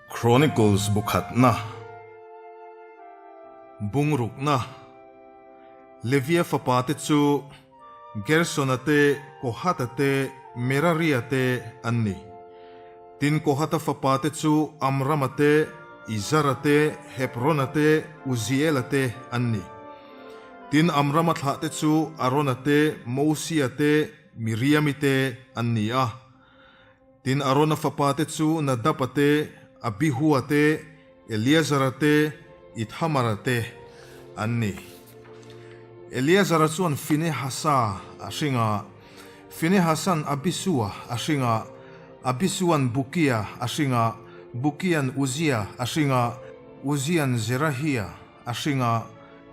Chronicles bu khatna, Bungrukna, Levia fapate chu Gersona te, Kohata te, Meraria te an ni. Tin, Kohata fapate chu Amrama te, Izara te, Hebrona te, Uziela te an ni. Tin, Amrama thlahte chu Arona te, Mosia te, Miriami te an ni a. Tin, Arona fapate chu Nadaba te, Abihua te, Eleazara te, Ithamara te an ni. Eleazara chuan Finehasa a hring a, Finehasan Abisua a hring a, Abisuan Bukia a hring a, Bukian Uzia a hring a, Uzian Zerahia a hring a,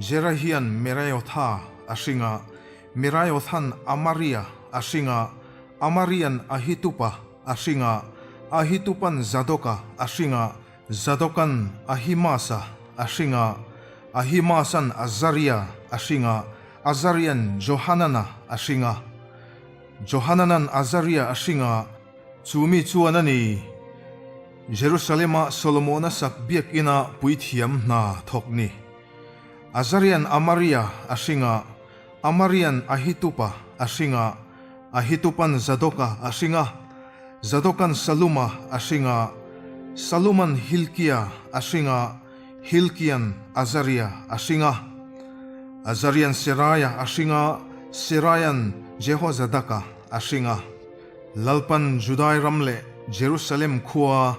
Zerahian Meraiotha a hring a, Meraiothan Amaria a hring a, Amarian Ahitupa a hring a, Ahitupan Zadoka a hring a, Zadokan Ahimasa a hring a, Ahimasan Azaria a hring a, Azarian Johanana a hring a, Johananan Azaria a hring a, chu mi chuan a ni, Jerusalema Solomona sak biakina puithiam hna thawk ni. Azarian Amaria a hring a, Amarian Ahitupa a hring a, Ahitupan Zadoka a hring a, Zadokan Saluma a hring a, Saluman Hilkia a hring a, Hilkian Azaria a hring a, Azarian Seraia a hring a, Seraian Jehozadaka a hring a. Lalpan Judai ram leh Jerusalem khua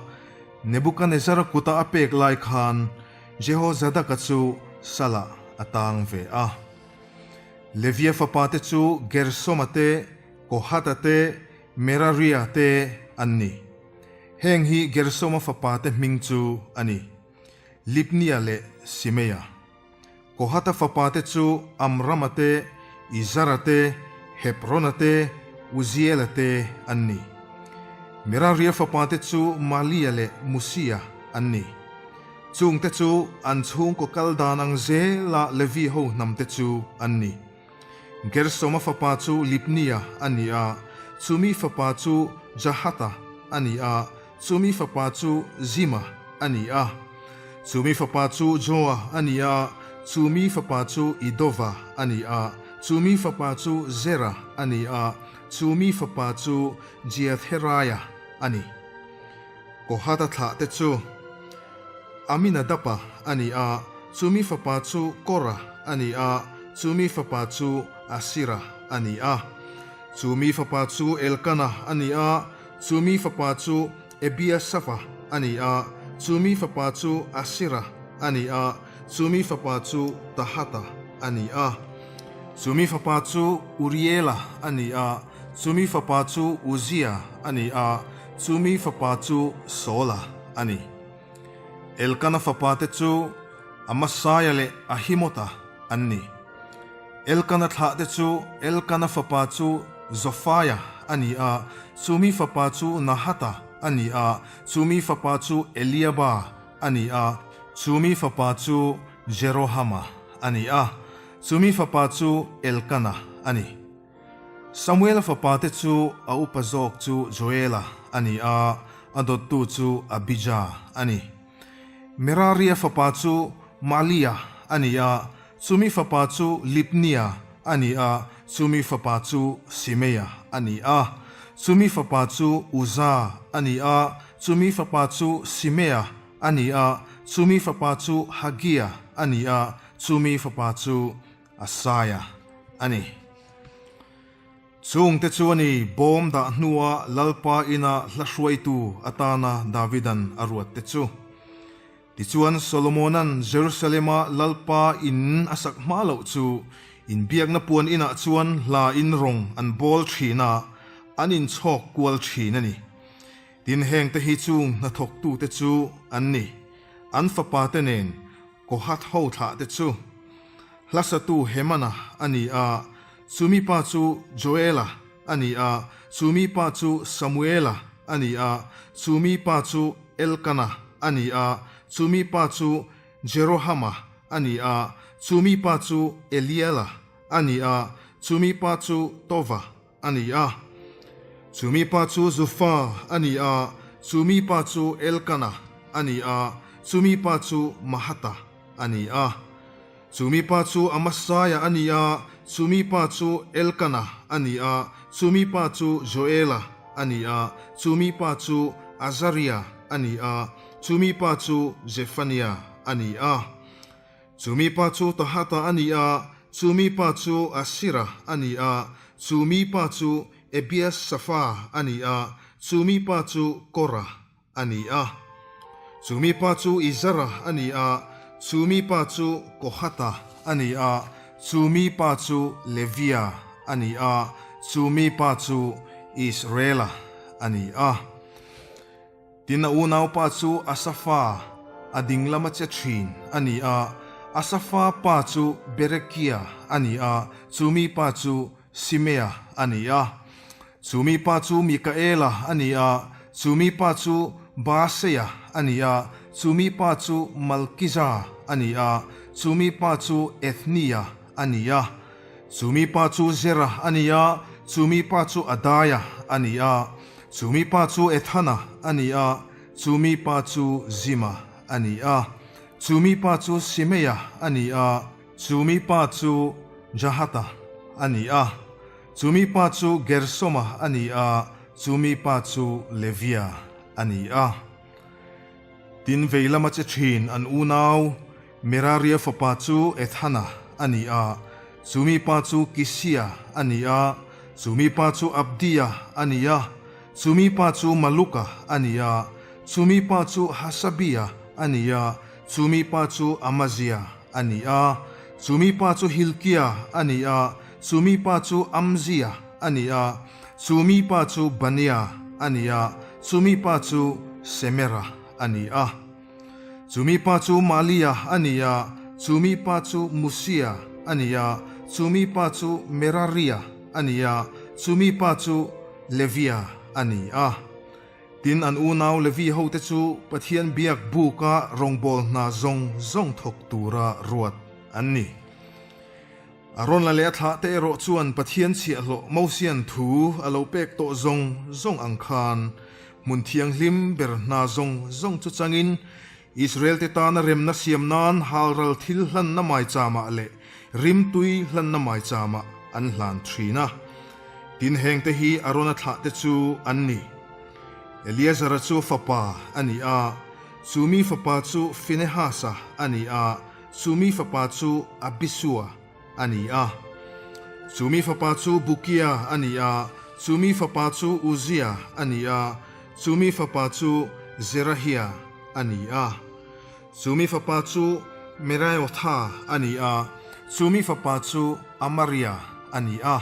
Nebukanezzara kuta a pek lai khan Jehozadaka chu salah a tang ve a. Levia fapate chu Gersoma te, Kohata te, Meraria te an ni. Heng hi Gersoma fapate hming chu a ni, Libnia leh Simeia. Kohata fapate chu Amrama te, Izara te, Hebrona te, Uziela te an ni. Meraria fapate chu Malia leh Musia an ni. Chungte chu an chhungkaw kal dan ang zela Levi ho hnamte chu an ni. Gersoma fapa chu Libnia a ni a, chumi fapa chu Jahata a ni a, chumi fapa chu Zima a ni a. Chumi fapa chu Joa a ni a, chumi fapa chu Idova a ni a, chumi fapa chu Zera a ni a, chumi fapa chu Jeatheraia a ni. Kohata thlah te chu Aminadapa a ni a, chumi fapa chu Kora a ni a, chumi fapa chu Asira a ni a. Chumi fapa chu Elkana a ni a, chumi fapa chu Ebiasafa a ni a, chumi fapa chu Asira a ni a, chumi fapa chu Tahata a ni a. Chumi fapa chu Uriela a ni a, chumi fapa chu Uzia a ni a, Chumi fapa chu Saula a ni. Elkana fapate chu Amasaia leh Ahimota an ni. Elkana thlahte chu Elkana fapa chu Zofaia a ni a, chumi fapa chu Nahata a ni a, chumi fapa chu Eliaba a ni a, chumi fapa chu Jerohama a ni a, chumi fapa chu Elkana a ni. Samuela fapate chu a upa zawk chu Joela a ni a, a dawttu chu Abija a ni. Meraria fapa chu Malia a ni a, chumi fapa chu Libnia a ni a, chumi fapa chu Simeia a ni a. Chumi fapa chu Uza a ni a, chumi fapa chu Simea a ni a, chumi fapa chu Hagia a ni a, chumi fapa chu Asaia a ni. Chungte chu a ni, bawm dah hnua Lalpa ina hla hruaitu atana Davidan a ruat te chu. Tichuan Solomonan Jerusalema Lalpa in a sak hma loh chu inbiakna puan inah chuan hla in rawng an bawl thin a, an inchhawk kual thin a ni. Tin hengte hi chung hnathawktute chu an ni, an fapate nen Kohath ho thlah te chu Hlasatu Hemana a ni a, chumi pa chu Joela a ni a, chumi pa chu Samuela a ni a, chumi pa chu Elkana a ni a, chumi pa chu Jerohama a ni a, chumi pa chu Eliela a ni a, chumi pa chu Tova a ni a. Chumi pa chu Zufa a ni a, chumi pa chu Elkana. a ni a, chumi pa chu Mahata a ni a. Chumi pa chu Amasaia a ni a, chumi pa chu Elkana a ni a, chumi pa chu Joela a ni a, chumi pa chu Azaria a ni a, chumi pa chu Zephania a ni a. Chumi pa chu Tahata a ni a, chumi pa chu Asira a ni a, chumi pa chu Ebiasafa a ni a, chumi pa chu Kora a ni a. Chumi pa chu Izara a ni a, chumi pa chu Kohata a ni a, chumi pa chu Levia a ni a, chumi pa chu Israela a ni a. Tin a unaupa chu Asafa, a ding lama che thin a ni a, Asafa pa chu Berekia a ni a, chumi pa chu Simea a ni a. Chumi pa chu Mikaela a ni a, chumi pa chu Baaseia a ni a, chumi pa chu Malkiza a ni a, chumi pa chu Ethnia a ni a. Chumi pa chu Zera a ni a, chumi pa chu Adaia a ni a, chumi pa chu Ethana a ni a, chumi pa chu Zima a ni a, chumi pa chu Simeia a ni a, chumi pa chu Jahata a ni a, chumi pa chu Gersoma a ni a, chumi pa chu Levia a ni a. Tin vei lama che thin an unau Meraria fapa chu Ethana a ni a, chumi pa chu Kisia a ni a, chumi pa chu Abdia a ni a, chumi pa chu Maluka a ni a, chumi pa chu Hasabia a ni a, chumi pa chu Amazia a ni a, chumi pa chu Hilkia a ni a, chumi pa chu Amzia a ni a, chumi pa chu Bania a ni a, chumi pa chu Semera a ni a. Chumi pa chu Malia a ni a, chumi pa chu Musia a ni a, chumi pa chu Meraria a ni a, chumi pa chu Levia a ni a. Tin, an unau Levi hote chu Pathian biak buka rawngbâwl hna zawng zawng thawk tura ruat an ni. A rawn la leh a thlah te erawh chuan Pathian chhiahhlawh Mosian thu a lo pek tawh zawng zawng ang khan hmun thianghlim ber hna zawng zawng chu changin Israel-te tana remna siam nan halral thil hlanna maichama leh rimtui hlanna maichama an hlan thin a. Tin hengte hi Arona thlah te chu an ni. Eleazara chu fapa a ni a, chumi fapa chu Finehasa a ni a, Chumi fapa chu Abisua a ni a, chumi fapa chu Bukia a ni a, chumi fapa chu Uzia a ni a, chumi fapa chu Zerahia a ni a, chumi fapa chu Meraiotha a ni a, chumi fapa chu Amaria a ni a,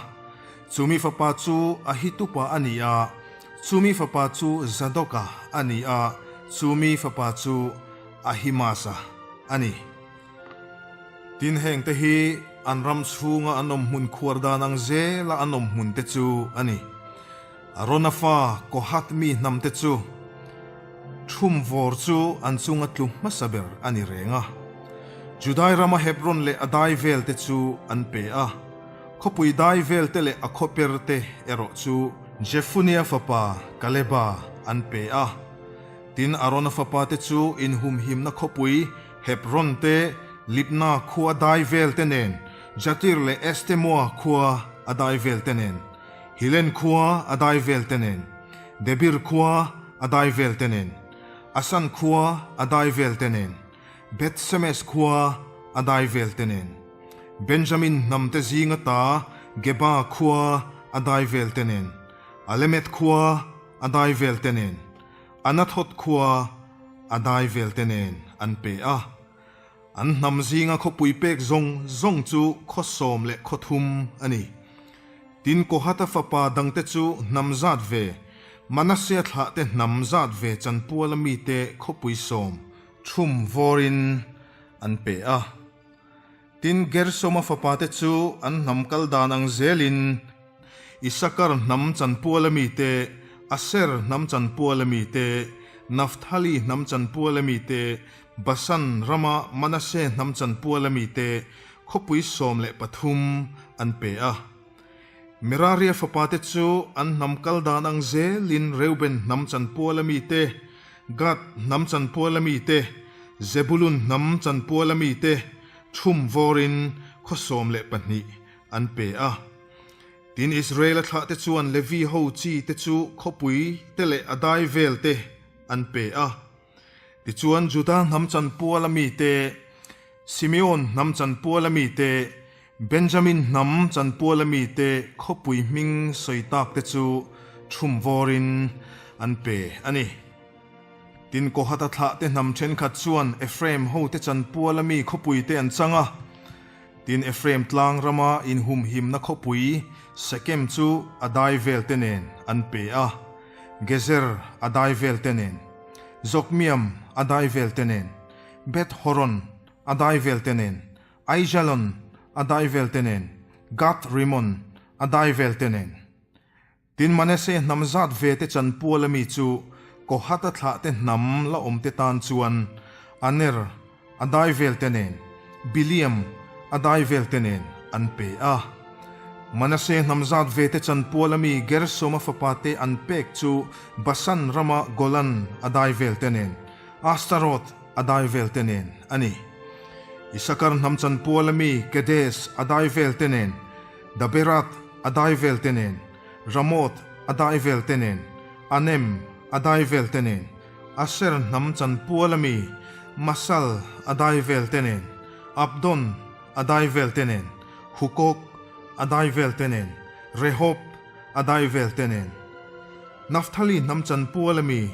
chumi fapa chu Ahitupa a ni a, chumi fapa chu Zadoka a ni a, chumi fapa chu Ahimasa a ni. Tin hengte hi an ram chhunga an awm hmun khuar dan ang zela an awm hmun te chu a ni. Arona fa Kohath mi hnam te chu thum vawr chu an chunga tlu hmasa ber a ni reng a. Judai rama Hebron leh a dai vel te chu an pe a, khawpui dai vel te leh a khawper te erawh chu Jefunea fapa Kaleba an pe a. Tin, Arona fapate chu inhumhimna khawpui Hebron te, Libna khua dai vel te nen, Jatir leh Estemoa khua a dai vel te nen, Hilen khua a dai vel te nen, Debir khua a dai vel te nen, Asan khua a dai vel te nen, Beth-semes khua a dai vel te nen, Benjamin hnamte zinga ta Geba khua a dai vel te nen, Alemeth khua a dai vel te nen, Anathoth khua a dai vel te nen an pe a. An hnam zinga khawpui pek zawng zawng chu khaw sawm leh khaw thum a ni. Tin Kohata fapa dangte chu hnam zat ve, Manasea thlahte hnam zat ve chanpuala mite khawpui sawm thum vawrin an pe a. Tin Gersoma fapate chu an hnam kal dan ang zelin Isakar hnam chanpuala mite, Aser hnam chanpuala mite, Nafthali hnam chanpuala mite, Basan rama Manase hnam chanpuala mite khawpui 13 an pe a. Meraria fapate chu an hnam kal dan ang zelin Reuben hnam chanpuala mite, Gad hnam chanpuala mite, Zebulun hnam chanpuala mite thum vawrin khaw 12 an pe a. Tin, Israela thlahte chuan Levi ho chi te chu khawpui te leh a dai vel te an pe a. Tichuan, Juda hnam chanpuala mite, Simeon hnam chanpuala mite, Benjamin hnam chanpuala mite khawpui hming sawi tak te chu thum vawrin an pe a ni. Tin, Kohata thlahte hnam thenkhat chuan Ephraim hote chanpuala mi khawpui te an chang a. Tin, Ephraim tlang rama inhumhimna khawpui Sekem chu a dai velte nen an pe a, Gezer a dai velte nen, Jokmeam a dai velte nen, Beth Horon a dai velte nen, Aijalon a dai velte nen, Gath Rimmon a dai velte nen. Tin, Manase hnam zat ve te chanpual ami chu Kohata thlah te hnam la awm te tan chuan Aner a dai vel te nen, Biliam a dai vel te nen an pe a. Manase hnam zat ve te chanpual ami Gersoma fapa te an pek chu Basan rama Golan a dai vel te nen, Astaroth a dai vel te nen a ni. Isakar hnam chanpual ami Kedes a dai vel te nen, Daberath a dai vel te nen, Ramoth a dai vel te nen, Anem a dai vel te nen, Aser hnam chanpual ami Masal a dai vel te nen, Abdon a dai vel te nen, Hukok a dai vel te nen, Rehob a dai vel te nen, Naphtali hnam chanpual ami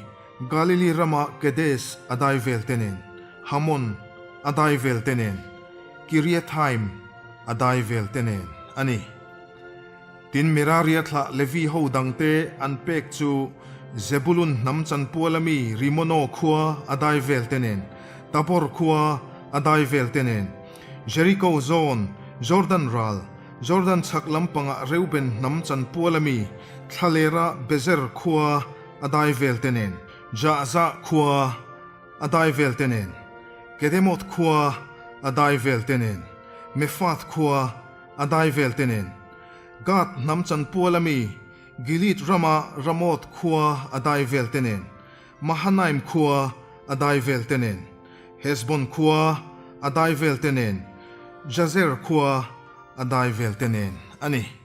Galili rama Kedes a dai vel te nen, Hamon a dai vel te nen, Kiriathaim a dai vel te nen a ni. Tin, Meraria thlah Levi ho dangte an pek chu Zebulun hnam chanpual ami Rimono khua a dai vel te nen, Tabor khua a dai vel te nen, Jeriko zawn, Jordan ral, Jordan chhak lampangah Reuben hnam chanpual ami Thlalera Bezer khua a dai vel te nen, Jahzah khua a dai vel te nen, Kedemoth khua a dai vel te nen, Mefath khua a dai vel te nen, Gad hnam chanpual ami Gilead rama Ramoth khua a dai vel te nen, Mahanaim khua a dai vel te nen, Hesbon khua a dai vel te nen, Jazer khua a dai vel te nen a ni.